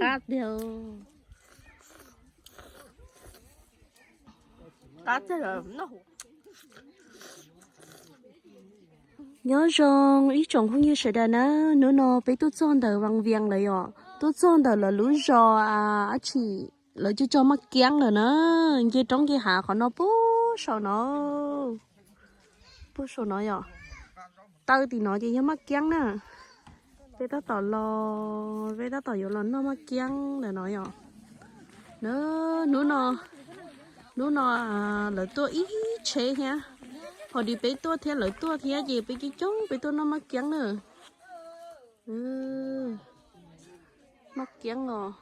Qab tiag. Qab tiag. Nyob zoo ib tsoom phooj ywg sawv daws na, hnub no peb tuaj txog ntawm Vaj Vias lawm yom, tuaj txog ntawm lawv lub zos dab tsi, lawv cog cog maj kiab lawm na, nce roob nce hav qhov no puag saum no, puag saum no yom, taw tim no ces yog maj kiab na. Peb tab tom los, peb tab tom yuav los noj maj kiab ntawm no yom. Hnub no, hnub no lawv tuaj ib tsheb thiab, ho li peb tuaj thiab lawv tuaj thiab ces peb coob coob peb tuaj noj maj kiab na. Maj kiab os,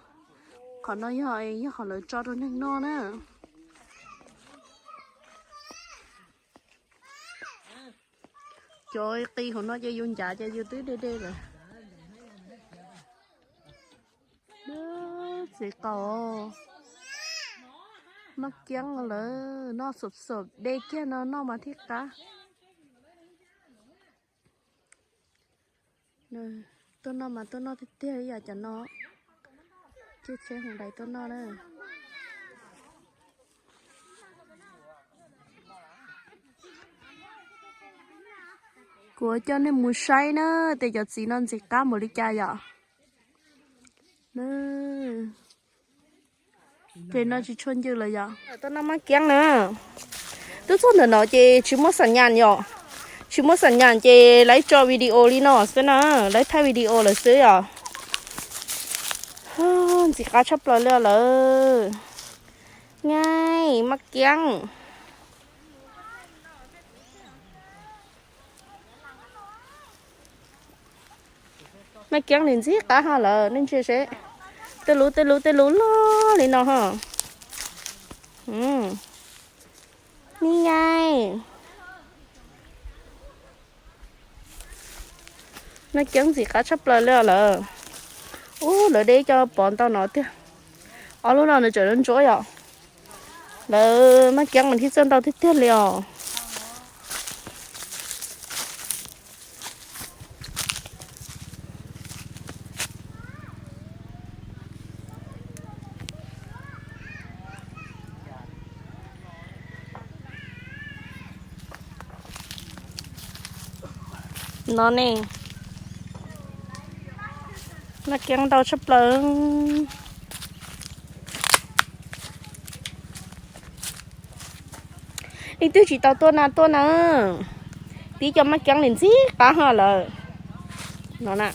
qhov no yog, yog qhov lawv tso rau neeg noj na. Cov qis hauv no ces yus ncav ces yus twb de de lawm. Txiv qaub, maj kiab lawm, noj xom xom de kiag no noj mas thiaj qab. Tuaj noj mas tuaj noj tiag tiag li yam cov no, tsheb tsheb hoos dais tuaj noj na. Kuv coj nej mus saib na, tias cov txiv no ntxim qab npaum li cas yom. Pem no tsis tshua ncw lawm yom. Tuaj noj maj kiab na. Twb txog ntawm no ces tsis muaj xam nyas yom. Tsis muaj xam nyas ces lawv tso video li no xwb na, lawv thaij video lawm xwb yom. Ntxim qab tshaj plaws li lawm. Nqaij maj kiab. Maj kiab li ntxim qab ha lawm, nej ntsia seb. Tej lub, tej lub, tej lub loj li no ha. Ni nqaij. Maj kiab ntxim qab tshaj plaws li lawm. Ub, lawv de cov pov ntau no tiag. Ob lub no nws tseem ntsuab yom. Lawv maj kiab mas thiaj txawj ntau tiag tiag li os. No ne, maj kiab ntau tshaj plaws. Leej twg tsis tau tuaj na tuaj na, tib co maj kiab li ntxim qab ha lawm. No na.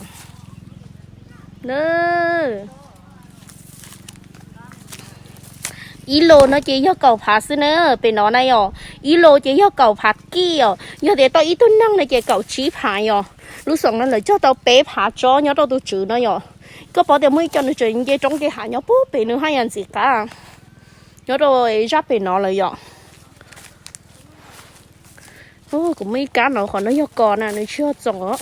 Ib lo no ces yog kaum phav xwb na, pem no na yom. Ib lo ces yog kaum phav kij os. Yog tias tau ib tug neeg no ces kaum tsib phav yom. Lub xeem no lawv cog tau peb phav tsob nyob rau tus tswv no yom. Koj paub tias muaj ib co nws tseem nce roob nce hav nyob puag pem, nws haj yam ntxim qab. Nyob rau zaj pem no lawm yom. Kuv muaj ib kab no, qhov no yog kos na, nws tsis yog txoom.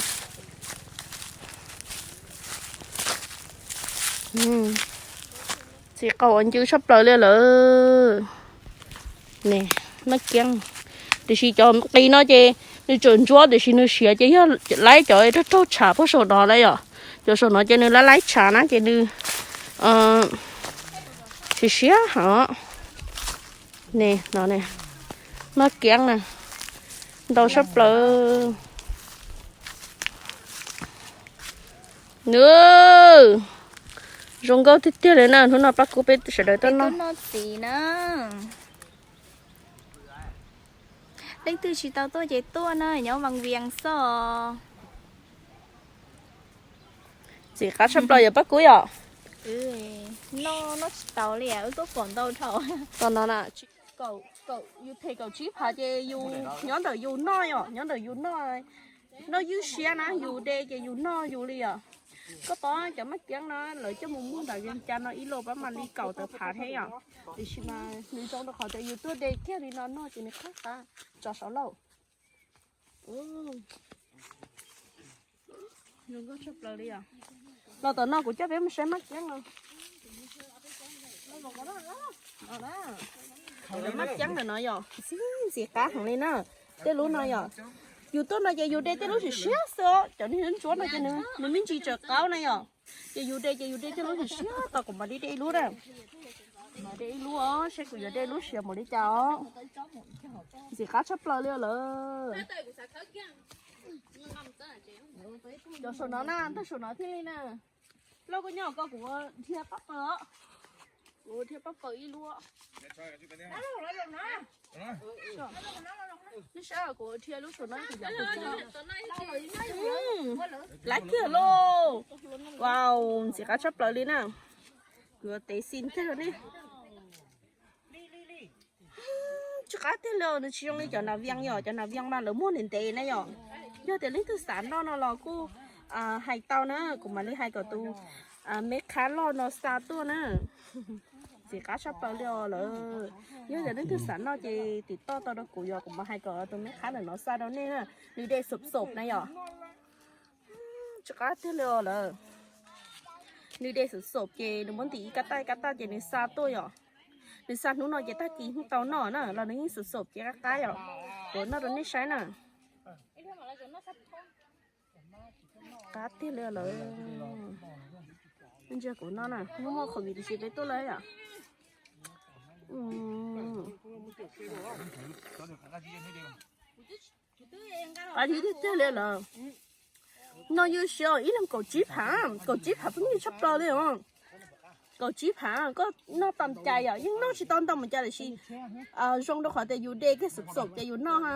Txiv qaub ua ncw tshaj plaws li lawm. Maj kiab. Tiam sis cov qis no ces nws tseem ntsuab tiam sis nws siav ces yog laib cov raug raug tshav puag saum no lawm yom. Cov saum no ces nws laib laib tshav na ces nws siav siav hos. Ne, no ne, maj kiab na, ntau tshaj plaws. Nws zoo nkauj tiag tiag li na, hnub no Paj Kub peb sawv daws tuaj noj. Leej twg tsis tau tuaj ces tuaj na, nyob Vaj Vias xwb. Txiv qab tshaj plaws yog Paj Kub yom. Noj tsis tau li, wb tuaj pom ntau dhau. Tom no na, yus them kaum tsib phav ces yus nyob ntawm yus noj yom, nyob ntawm yus noj, noj ywj siab na, yus de ces yus noj yus li yom. Koj paub cov maj kiab no lawv coj mus muag ntawm Vias Cas no ib lo pab mam li kaum tawm phav thiab yom. Tiam sis mas nws zoo rau qhov tias yus tuaj de kiag li no noj ces nws qab qab. Tso saud lauj. Zoo nkauj tshaj plaws li os. Los tom no kuv coj peb mus saib maj kiab no. Maj kiab ntawm no yom, ntxim qab heev li na. Tej lub no yom, Yus tuaj no ces yus de tej lub siav siab xwb os, cov niag ntsuab no ces nws me ntsis tseem qaub na yom. Ces yus de ces yus de tej lub siav siab, tau kuv mam li de ib lub na. Kuv mam de ib lub os, seb kuv yuav de lub siav npaum li cas os. Ntxim qab tshaj plaws li lawm. Cov saum no na, ntawm saum no thiaj li na. Lauj, koj nyob koj, kuv dhia pab paws os. Kuv dhia pab paws ib lub. Neb saib kuv dhia lub saum no kuv yam. Lab kiag lauj. Wow, ntxim qab tshaj plaws li na. Kuv yuav tev xim kiag rau nej. Tsis qab tiag li os, nws tsis zoo li cov nas vias yom, cov nas vias mas lawv muag ntev ntev na yom. Yog tias leej twg xav noj no los kuj hais tau na, kuv mam li hais kom tus me qhab loj no xa tuaj na. Ntxim qab tshaj plaws li os lawm. Yog tias leej twg xav noj ces tim toj tau rau kuv, yog kuv mam hais kom tus me qhab ntawm no xa rau nej na. Nws de xom xom na yom. Tsis qab tiag li os lawm. Nws de xom xom ces nws muab ntim ib kab taj ib kab taj ces nws xa tuaj yom. Nws xa hnub no ces tag kis yeej tau noj na, los nws yeej xom xom ces qab qab yom. Kuv noj rau nej saib na. Qab tiag li lawm. Ntsia kuv no na, muaj muaj covid tiam sis peb tuaj lawm yom. Qab tiag tiag li lawm. Noj ywj siab, ib leeg kaum tsib phav, kaum tsib phav pheej yig tshaj plaws li os. Kaum tsib phav koj noj tau cai yom, yeej noj tsis tau ntau mus cai tiam sis zoo rau qhov tias yus de kiag xom xom ces yus noj ha.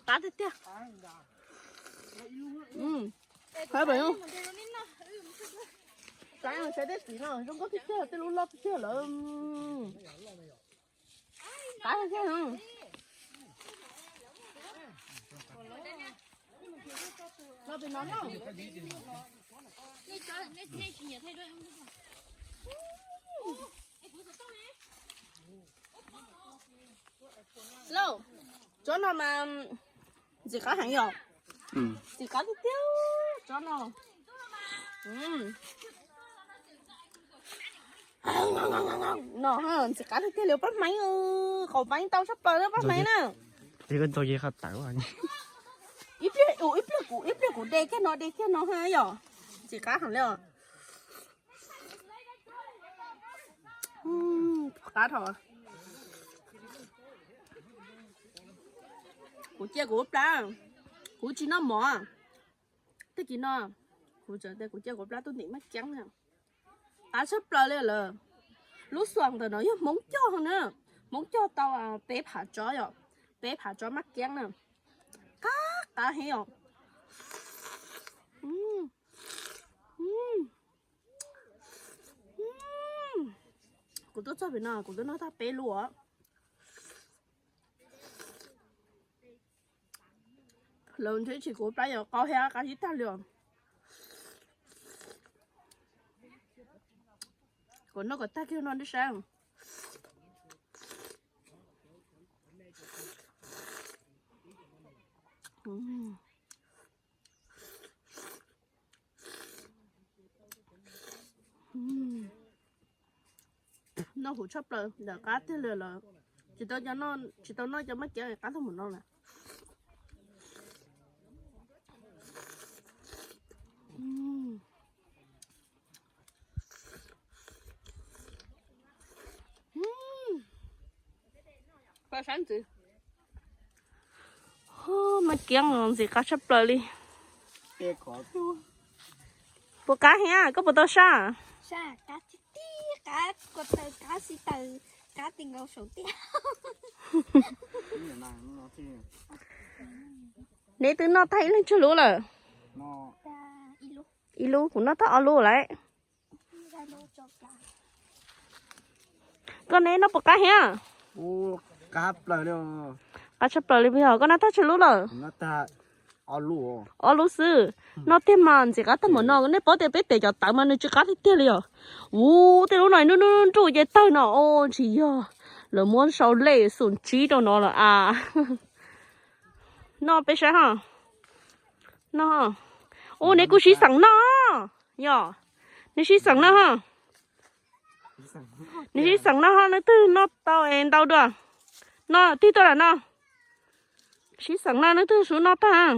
Qab tiag tiag. Saib tej txiv no zoo nkauj tiag tiag, tej lub loj tiag tiag lawm. Qab tiag tiag. Lauj, tsob no mas ntxim qab heev yom. Ntxim qab tiag tiag tsob no. No ntxim qab tiag tiag li pab hmaiv, qaum hmaiv ntau tshaj plaws li pab hmaiv na. Ib pliag, ib pliag kuv, ib pliag kuv de kiag no de kiag no ha yom. Ntxim qab heev li os. Qab dhau. Kuv cia kuv ua plab, kuv tsis noj mov. Tag kis no kuv txawm tias kuv cia kuv plab tuaj ntim maj kiab na. Qab tshaj plaws li lawm. Lub xuas ntawm no yog Hmoob cog na. Hmoob cog tau peb phav tsob yom, peb phav tsob maj kiab na. Qab qab heev os. Kuv tuaj txog pem no kuv twb noj tag peb lub os. Lawv ntshe tsis kuv plab yog qau hia qab zib tag li os. Kuv noj kom tag kiag no nej saib. Noj huv tshaj plaws, ntawm qab tiag li lawm. Tsis tau, tsis tau noj cov maj kiab qab tag mus no lawm. Maj kiab ntxim qab tshaj plaws li. Puas qab thiab, koj puas tau saj? Neb twb noj tag ib leeg tsawg lub lawm? Ib lub, kuv noj tag ob lub lawm. Koj neb noj puas qab thiab? Qab tshaj plaws li puas yog? Koj noj tag tsawg lub lawm? Ob lub xwb. Noj tiag mas ntxim qab tag npaum no, nej paub tias peb pem cov tawv mas nws tsis qab tiag tiag li os. Ua tej lub no nruj nruj nruj ces tawg no, tsis yog, lawv muab sau lej xum tsib rau no lawm a. Noj peb saib ho. Noj. Ua neb kuj sib xeem noj, yog, neb sib xeem noj ho. Nws sib xeem noj, neb twg noj tau es ntau dua. Noj tig tuaj lam noj. Sib xeem noj, neb twg sub noj tag.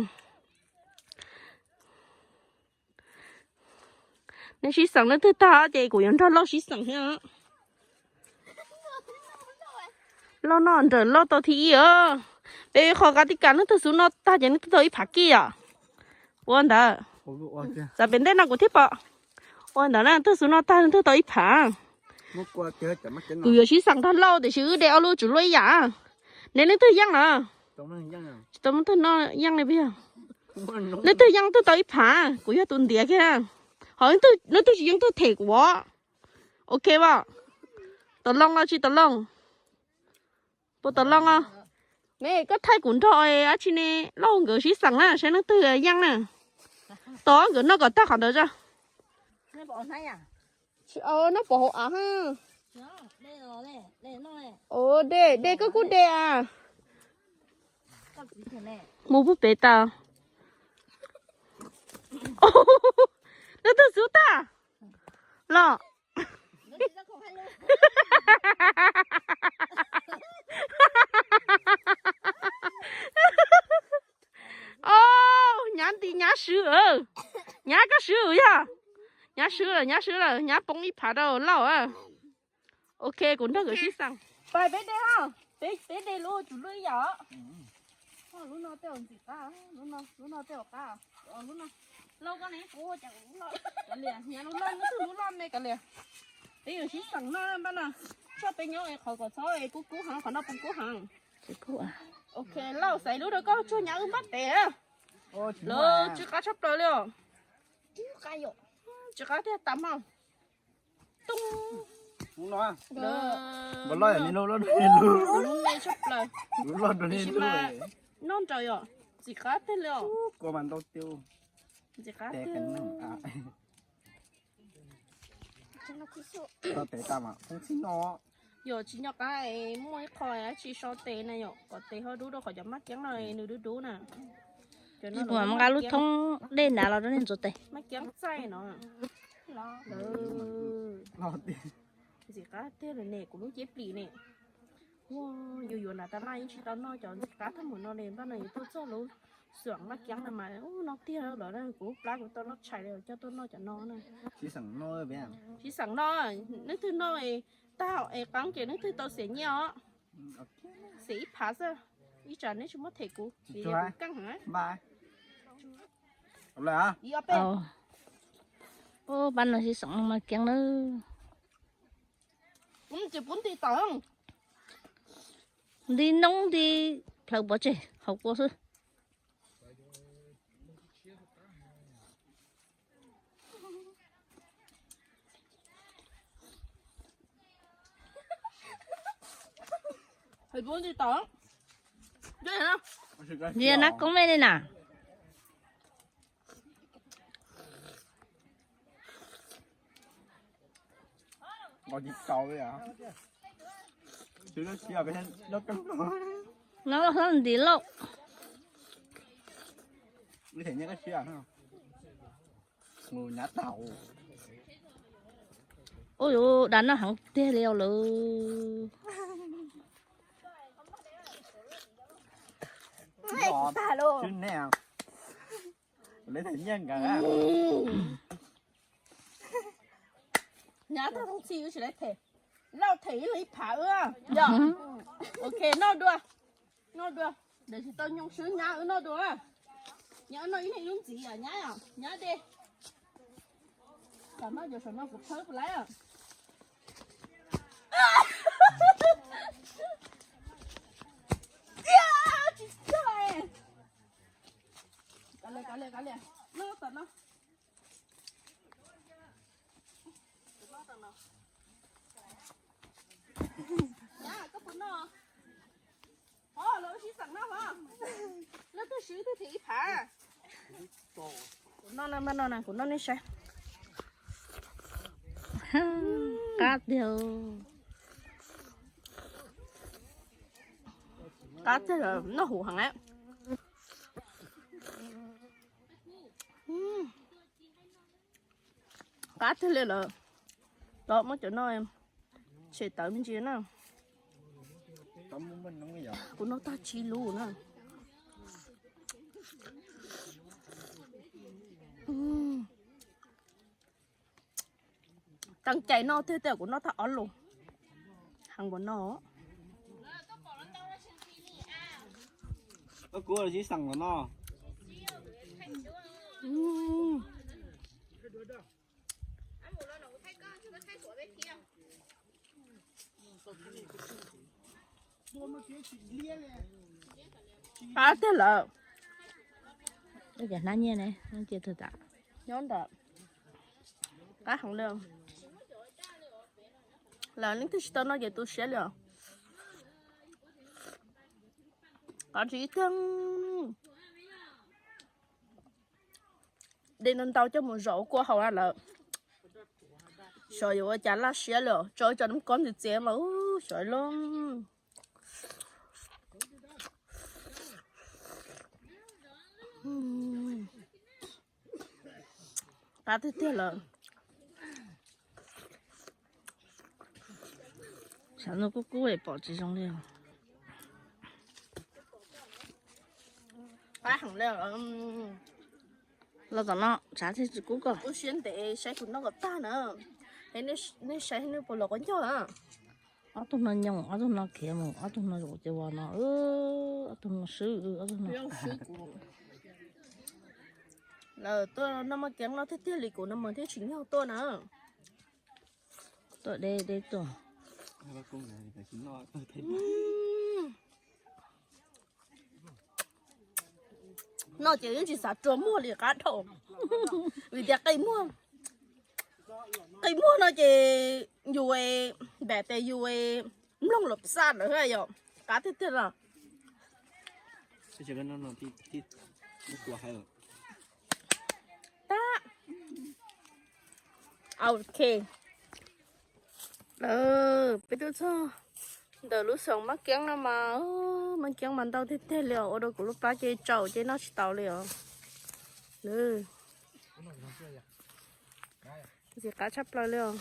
Neb sib xeem neb twg tag ces kuv yuav nrog Lauj sib xeem thiab. Lauj noj nrawm Lauj tau thib ib os. Peb qhov kab tib kas neb twg xub noj tag ces neb twg tau ib phav kij os. Ua ntawd. Txawm pem ntej no kuv thiaj pom. Ua ntawd na, twg xub noj tag neb twg tau ib phav. Kuv yuav sib xeem nrog Lauj tiam sis wb de ob lub tsum luaj ib yam. Neb leej twg yeej na? Tsis tau muaj twg noj yeej li peb yog. Leej twg yeej twg tau ib phav, kuv yog tus ntiav kiag. Ho leej twg tsis yeej twg them kuv. Ok as. Tau loo los tsis tau loo? Puas tau loo os? Ne koj thaij kuv nrog dab tsi ne, Lauj nkawd sib xeem na saib leej twg yeej na. Tos nkawd noj kom tag qhov ntawd tso. Noj pov hauv av. De, de koj kuj de as. Mus pub pem tau. Leej twg xub tag los? Nyab nti nyab swb, nyab koj swb yog. Nyab swb lawm, nyab swb lawm, nyab poob ib phav rau Lauj. Ok, kuv nrog nkawd sib xeem. Pais peb de, peb de lub tsum luaj ib yam. Lub no tej ntxim qab, lub no tej qab. Lauj koj ne, ua cas kuv lub loj, lub loj me kav liam. Peb yuav sib xeem noj npaj no, tso peb nyob qhov kom txhob kub kub heev, qhov no puas kub heev. Ok, Lauj xaiv lub rau koj tsuag nyab wb npaj tes. Lawv tsw qab tshaj plaws li os. Tsw qab tiag tas mog. Noj nraws yom, ntxim qab tiag li os. Ntxim qab tiag. Yog tsis nco qab muaj ib qho dab tsi so tes na yom, kom tes ho dub rau qhov cov maj kiab no nws dub dub na. Nqa lub thoob dej nrad los rau nej ntxuav tes. Maj kiab txaij no. Ntxim qab tiag li ne, kuv lub cev plis ne. Yus yuav nram tab laj yeej tsis tau noj cov ntxim qab tag npaum no li, npaj no yuav tuaj txog lub xeem maj kiab no mas no tiag lawm, kuv plab kuv tau loj tshais li coj tuaj noj cov no na. Sib xeem noj, neb twg noj tag es qeeb ces neb twg tau xiam nyiaj os. Xiam ib phav xwb, ib tsam neb tsis muab them kuv, kuv keej heev. Pab no sib xeem maj kiab nawb. Nti noob nti plhawv pov tseg hauv kua xwb. Ntiav nab koob mej li na. No hlob ntiv lauj. Ua yus dab noj heev tiag li os lawm. Nyab tag txhob txhij wb tsis laiv them. Lauj them ib leeg ib phav wb yom. Ok, noj dua. Noj dua. Ntawd tsis tau nyoo swb nyab wb noj dua. Nyab noj ib leeg lub ntxiv yom, nyab yom, nyab de. Tam no cov saum no kuv phawb puas laib os. Tsis txog. Kav liam, kav liam, kav liam. Noj tam no. Nyab, koj puas noj? Os, lawv sib xeem noj os. Leej twg swb twg them ib phav. Kuv noj na, kuv noj nej saib. Qab tiag. Qab tiag, noj huv heev. Qab tiag li lawm. Tod muab cov no. Tshem tawv me ntsis na. Kuv noj tag tsib lub na. Teem cai noj tiag tiag, kuv noj tag ob lus. Heev npaum no. Kuv sib xeem los no. Qab tiag lawm. Hnab nyiaj ne, cia tag tas. Nyob ntawm qab heev li. Lawv leej twg tsis tau noj ces tu siab li os. Qab tsis tiag. De ntau ntau coj mus zom ua kua haus lawm. Xyov yuav ua cas laj siab li os, tso ib co nab kob ntxiv txiav mas xyov loj. Qab tiag tiag lawm. Sav no kub kub es pom tsis zoo li. Qab heev li. Los tom no sav thiaj tsis kub koj. Kub siab ntev saib kuv noj kom tag na. Nej saib nej puas los quav ncauj na. Ob tug no nyoos, ob tug no khiav mus, ob tug no zaum ces vos no, ob tug no swb, ob tug no. Lawv tuaj noj maj kiab no tiag tiag li, kuv no mas thiaj tsis nyog tuaj na. Tuaj deb deb tuaj. Noj ces yeej tsis xav rua muag li, qab dhau. Vim tias qe muag, qe muag no ces yus npam tes yus mloog los xaj lawm yom. Qab tiag tiag los. Tab, ok. Peb tuaj txog ntawm lub xeem maj kiab no mas, maj kiab mas ntau tiag tiag li os, ua rau kuv lub plab ces tsaus ces noj tsis tau li os. Ntxim qab tshaj plaws li os.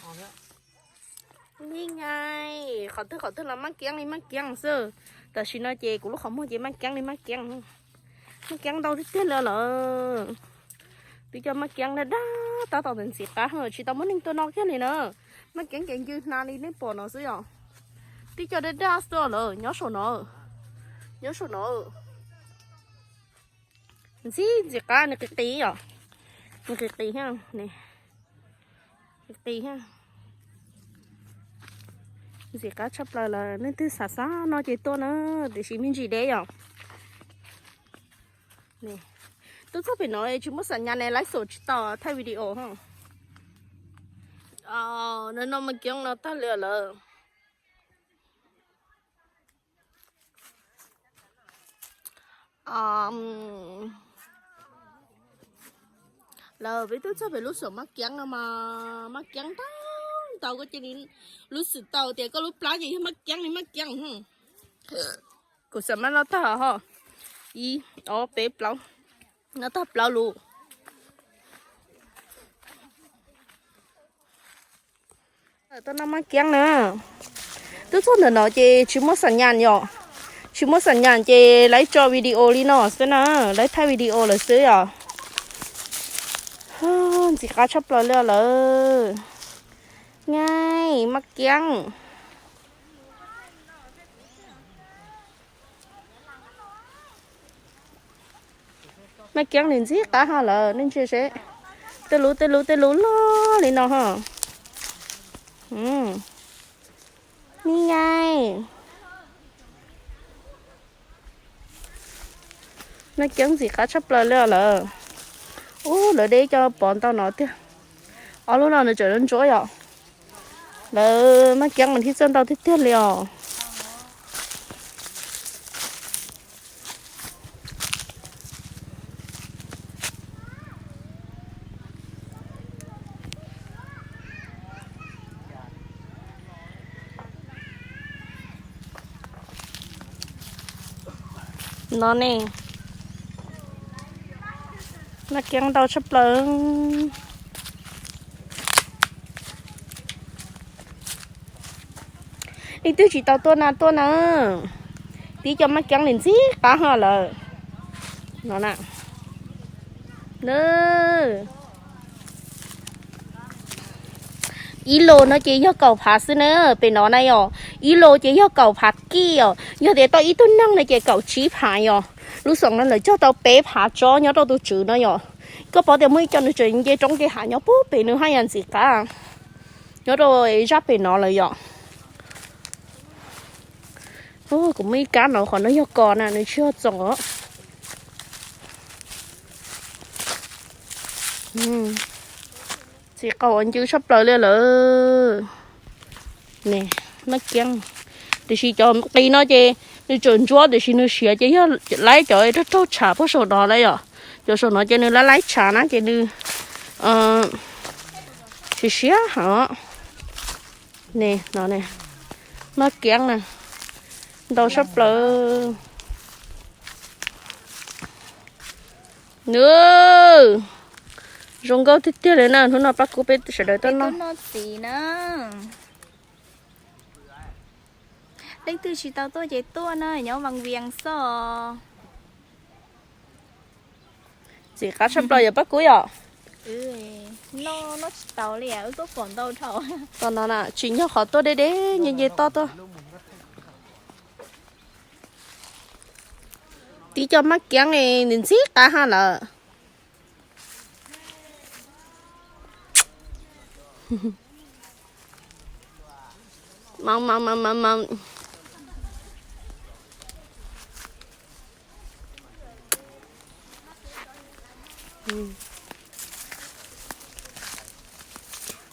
Ni ngai, qhov twg qhov twg los maj kiab li maj kiab xwb. Tam sim no ces kuv lub qhov muag ces maj kiab li maj kiab. Maj kiab ntau tiag tiag li lawm. Twb coj maj kiab daj daj tab tom ntxim qab, tsis tau muaj neeg tuaj noj kiag li na. Maj kiab ces ncw hnav li nej pom no xwb yom. Twb coj daj daj xwb lawm, nyob saum no, nyob saum no. Ntxim ntxim qab, nws qis qis yom, nws qis qis thiab, qis qis thiab. Ntxim qab tshaj plaws lawm, leej twg xav xav noj ces tuaj na, tiam sis me ntsis deb yom. Tuaj txog pem no tsis muaj xam nyas ne, laib xom tsis tau thaij video. No maj kiab no tag li lawm. Lawm peb twb txog pem lub xom maj kiab no mas maj kiab ntau ntau, koj cia li lub xwm tau tias koj lub plab ces yog maj kiab li maj kiab. Kuv xam maj noj tag ho, ib ob peb plaub, noj tag plaub lub. Tuaj noj maj kiab na. Twb txog ntawm no ces tsis muaj xam nyas yom, tsis muaj xam nyas ces laib tso video li no xwb na, laib thaij video lawm xwb yom. Ntxim qab tshaj plaws li lawm. Nyaij maj kiab. Maj kiab li ntxim qab ho lawm, nej ntsia seb. Tej lub tej lub tej lub loj li no ho. Ni nyaij. Maj kiab ntxim qab tshaj plaws li lawm. Ub, lawv de coj pov ntau no tiag. Ob lub no nws tseem ntsuab yom. Lawv maj kiab mas thiaj txawj ntau tiag tiag li os. No ne, maj kiab ntau tshaj plaws. Leej twg tsis tau tuaj na tuaj na. Tib co maj kiab li ntxim qab ha lawm. No na. Ib lo no ces yog kaum phav xwb na, pem no na yom. Ib lo ces yog kaum phav kij yom, yog tias tau ib tug neeg no ces kaum tsib phav yom. Lub xeem no lawv cog tau peb phav tsob nyob rau tus tswv no yom. Koj paub tias muaj ib co nws tseem nce roob nce hav nyob puag pem, nws haj yam ntxim qab. Nyob rau zaj pem no lawm yom. Kuv muaj ib kab no, qhov no yog kos na, nws tsis yog txoom os. Txiv qaub ua ncw tshaj plaws li lawm. Ne, maj kiab. Tiam sis cov qis no ces nws tseem ntsuab tiam sis nws siav ces yog laib cov raug raug tshav puag saum no lawm yom. Cov saum no ces nws laib laib tshav na ces nws siav siav heev. Ne, no ne, maj kiab na, ntau tshaj plaws. Nws zoo nkauj tiag tiag li na, hnub no Paj Kub peb sawv daws tuaj noj. Leej twg tsis tau tuaj ces tuaj na, nyob Vaj Vias xwb. Ntxim qab tshaj plaws yom Paj Kub yom. Tom no na tsim nyog qhov tuaj deb deb nce nce toj tuaj. Tib co maj kiab ntxim qab ha lawm.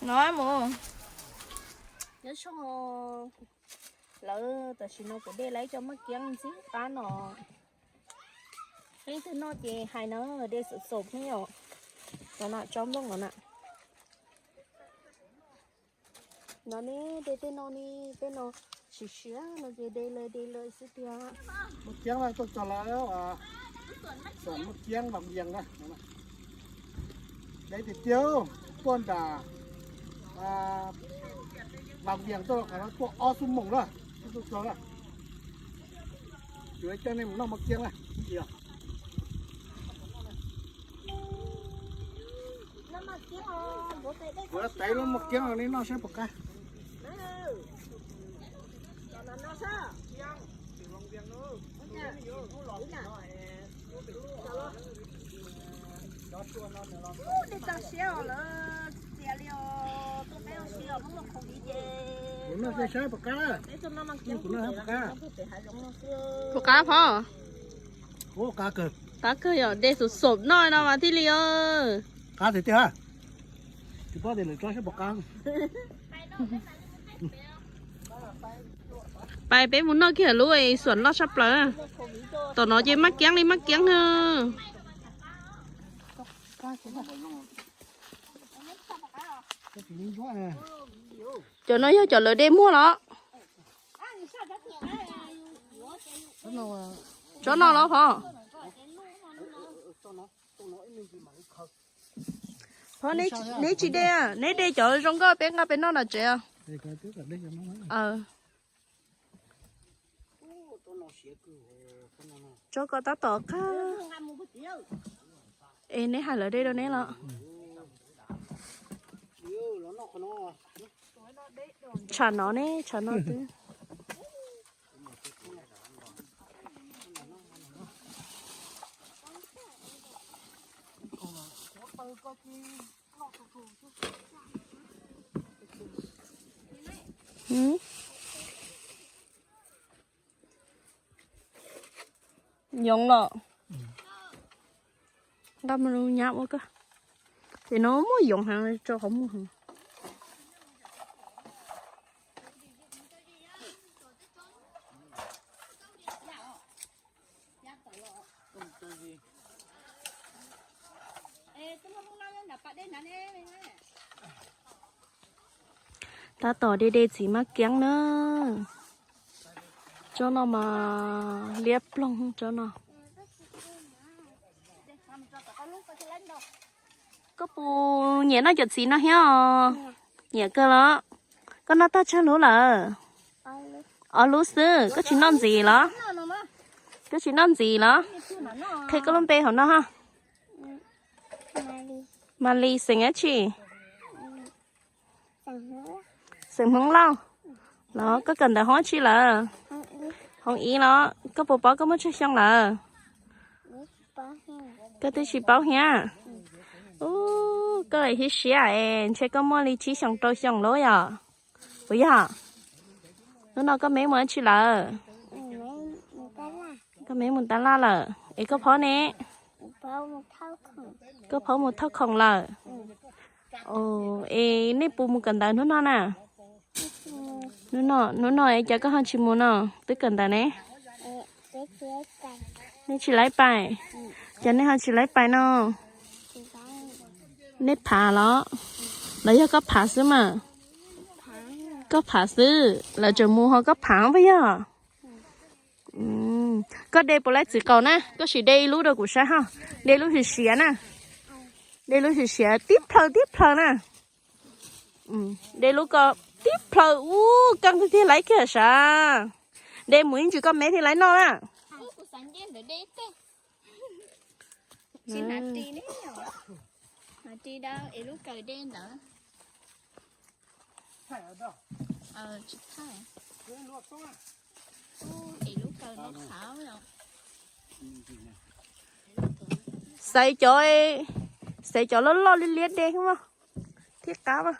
No mus, nyob zoo, lawv tam sim no kuv de lawv ib co maj kiab ntxim qab no. Leej twg noj ces hais na, de xom xom thiab yom. No na, tsob nplooj no na. No ne, de tej no ne, tej no siav siav no ces de lawm de lawm xwb tiag. Maj kiab tuaj txog lawm, xom maj kiab Vaj Vias na. Deb tiag tiag, tuaj nram Vaj Vias tuaj qhov no tuaj ob xuab moos na, tuaj txog na. Kuv coj nej mus noj maj kiab na. Kuv tev lub maj kiab nej noj saib puas qab. Kuv noj saib puas qab. Kuv noj saib puas qab. Puas qab, qab kawg. Qab kawg yom, de xom xom noj no mas thiaj li. Qab tiag tiag. Tsis paub tias lawv tsob saib puas qab. Pais peb mus noj kiag lub xuam loj tshaj plaws. Tom no ces maj kiab li maj kiab na. Cov no yog cov lawv de muag los? Tsob no los Phov? Phov, neb tsis de, neb de cov zoo nkauj peb nqa peb noj nram tsev. Tsob ko tab tom qab. Es neb hais lawv de rau neb los? Tshav no ne, tshav no twb. Yoov los? Nqa mus nyab ua koj. Ces no muaj yoov heev, tso qhov muag heev. Tab tom de de txiv maj kiab na. Tsob no mas liab ploog tsob no. Koj puas nyiam noj cov txiv no thiab os? Nyiam kawg los? Koj noj tag tsawg lub lawm? Ob lub xwb, koj tsis noj ntxiv los? Koj tsis noj ntxiv los? Qhia koj lub npe hauv no ha. Malis, xeem dab tsi? Xeem Hmoob Lauj. Los koj kawm ntawv hoob dab tsi lawm? Hoob ib los. Koj puas paub koj muaj tsawg xyoo lawm? Koj twb tsis paub thiab. Ub, koj hiab siab es ntshe koj muaj li tsib xyoos rau xyoos lawm yom? Puas yog? Hnub no koj me mus dab tsi lawm? Koj me mus tab laj lawm es koj phob ne? Koj phob mus thauj khoom lawm. Es nej puas mus kawm ntawv hnub no na? Hnub no, hnub no es cas koj ho tsis mus no? Twb kawm ntawv ne. Nej tsis laib pais? Cas nej ho tsis laib pais no? Nej phav los? Los yog koj phav xwb mas? Koj phav xwb, lawv tseem mus ho koj phav puas yog? Koj de puas laib txiv qaub na, koj sim de ib lub rau kuv saib ho. De lub siav siav na. De lub siav siav tib plhaw tib plhaw na. De lub ko tib plhaw ub, koj thiaj laib kiag sav. De mus ib ntsis koj me thiaj laib noj na. Xaiv cov, xaiv cov loj loj liab liab de mas thiaj qab mas.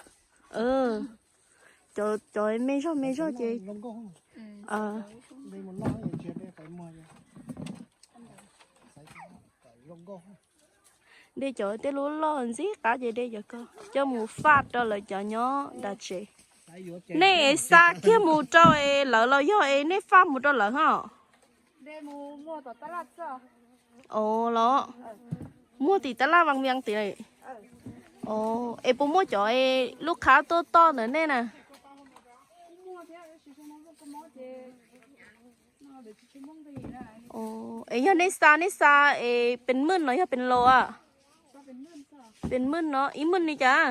Cov me zog me zog ces de cov tej lub loj ntxim qab ces de cov ko coj mus faj rau lawv cov nyob nram tsev. Nej xa kiag mus rau es lawv los yog es nej faj mus rau lawv ho? Os los, muag tim tab laj vas vas tim. Es puas muaj cov lub qhab tuaj toj ntawm nej na? Es yog nej xa, nej xa es pes mwj no yog pes laus a? Pes mwj no ib mwj li cas?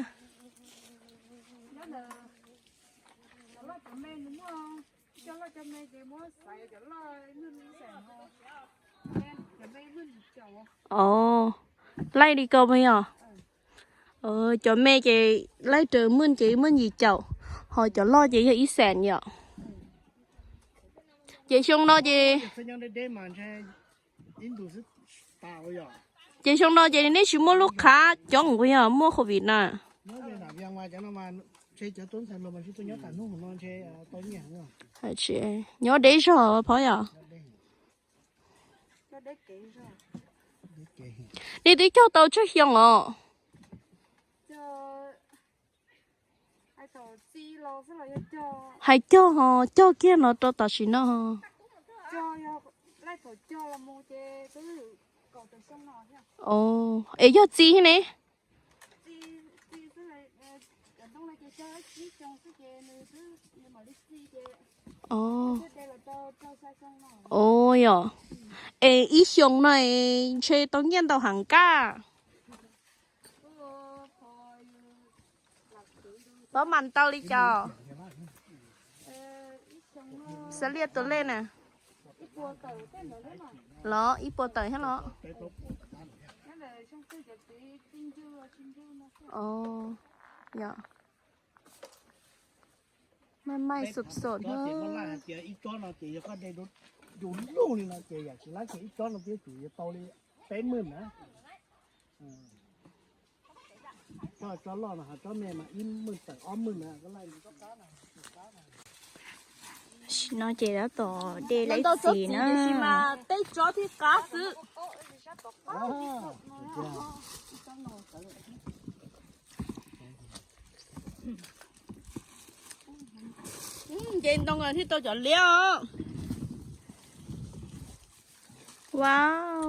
Os, laij li ko puas yog? Cov me ces laij raws mwj ces ib mwj yim caum, ho cov loj ces yog ib xees yom. Ces xyoo no ces, ces xyoo no ces nej tsis muaj lub qhab coob puas yog, muaj covid na? Nyob deb zog phov yom. Nej twb cog tau tsawg xyoo os? Hais cog ho cog kiag no rau tam sim no. Es yog txi thiab ne? Yog. Es ib xyoos no ntshe tau nyiaj ntau heev kab. Pab mas tau li cas? Xav liaj tus lej na. Los ib puas tawm thiab los? Yog. Maj maij xom xom na. Ib tsob no ces yog koj de du lug li no ces yam tsis laib ces ib tsob no twb yuav tau li peb mwj na. Tsob loj no ho tsob me mas ib mwj tawm ob mwj na. Sim no ces tab tom de laib txiv na. Peb tsob thiaj qab xwb. Nce ntoo thiaj tau cov liab os. Wow.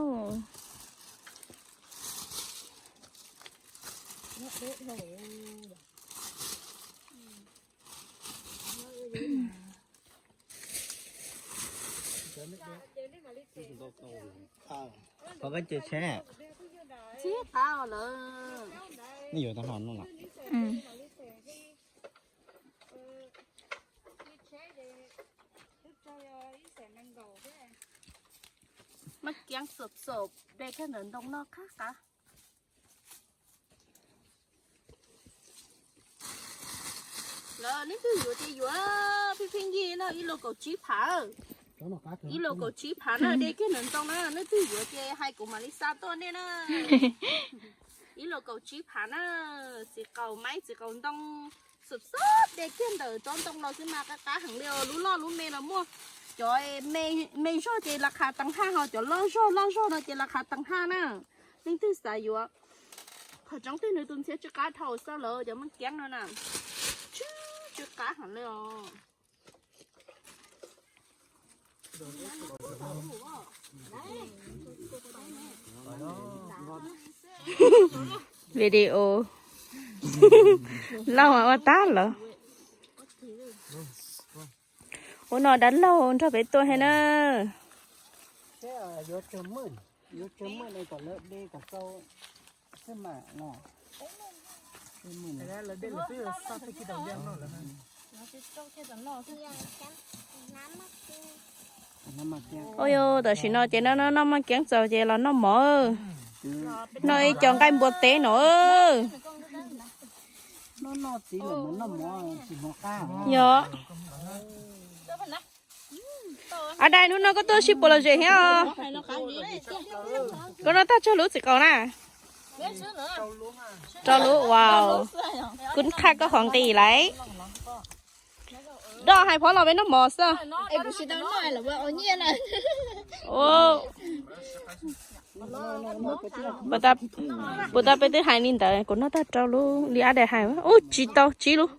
Txib qab lawm. Nej yuav tau hlo no los? Kiab xom xom de kiag ntawm ntoo no qab qab. Lawv leej twg yuav ces yuav, pheej pheej yig no ib los kaum tsib phav. Ib los kaum tsib phav na, de kiag ntawm ntoo na, leej twg yuav ces hais kuv mam li xa tuaj nej na. Ib los kaum tsib phav na, txiv qaub maib txiv qaub ntoo, xom xom de kiag ntawm tsob ntoo los xwb mas qab qab heev li os. Lub loj lub me los muaj, cov me zog ces las khas teev haj ho cov loj zog loj zog no ces las khas teev haj na. Leej twg xav yuav, qhov tseeb twg nws tus ntxhiab tsw qab dhau xwb lawm cov maj kiab no na. Tsw, tsw qab heev li os. Video lauj ua tag lawm. Ua no dab laug nrog peb tuaj thiab na. Ua yog tam sim no ces noj noj maj kiab txaus ces los noj mov. Noj ib co nqaij npua teb no. Yog. Ab, dai hnub no koj tuaj sib puas lom zem thiab os? Koj noj tag tsawg lub txiv qaub na? Rau lub, wow. Kuv qha koj qhov nqi lawm. Doj hais phov los peb noj mov xwb. Puas tas peb twb hais li ntawd, kuv noj tag rau lub li ab dai hais. Ub, tsis tau tsib lub.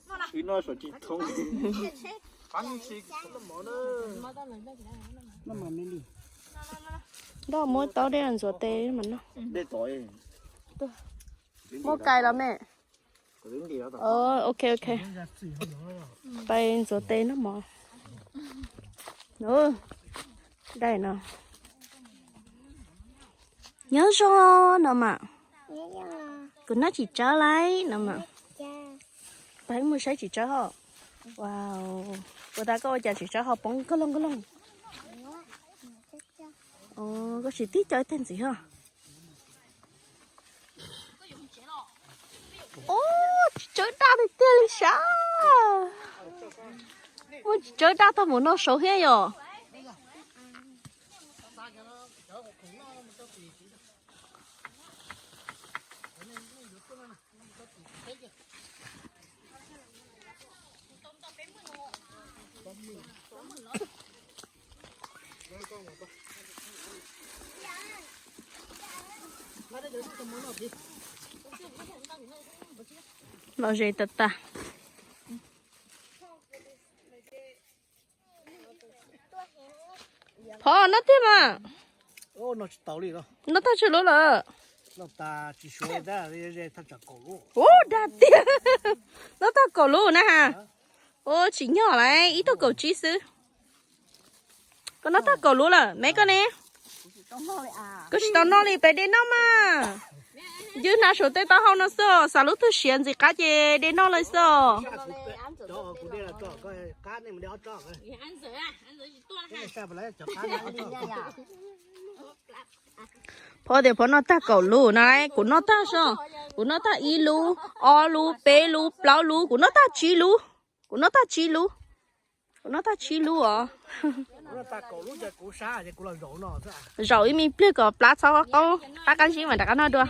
Doj muab taub dej ntxuav tes mas noj. Muab kais los me. Ok, ok. Pais ntxuav tes noj mov. Dai no. Nyob zoo no mas. Kuv noj txiv tsawb lawm no mas. Pais mus saib txiv tsawb hos. Wow. Puas tas koj ua cas txiv tsawb ho poob nkauj loog nkauj loog? Koj tsis tib co ib teg ntxiv hos. Ub, txiv tsawb daj tiag tiag li sav. Muaj txiv tsawb daj tag mus no saud thiab yom. Lom zem tag tag. Phov, noj tiag mas. Noj tag tsawg lub lawm? Ub, dag tiag. Noj tag kaum lub na has. Ub, tsim nyog lawm, ib tug kaum tsib xwb. Koj noj tag kaum lub lawm, me koj ne? Koj tsis tau noj li, peb de noj mas. Ywg hnav saum tej taub hau no xwb, xav lub twg siav ntxim qab ces de noj lawm xwb. Phov tias Phov noj tag kaum lub na, kuv noj tag so, kuv noj tag ib lub, ob lub, peb lub, plaub lub, kuv noj tag tsib lub, kuv noj tag tsib lub, kuv noj tag tsib lub os. Zaum ib me pliag kom plab txhob qaub, qab qab zib mas rov qab noj dua.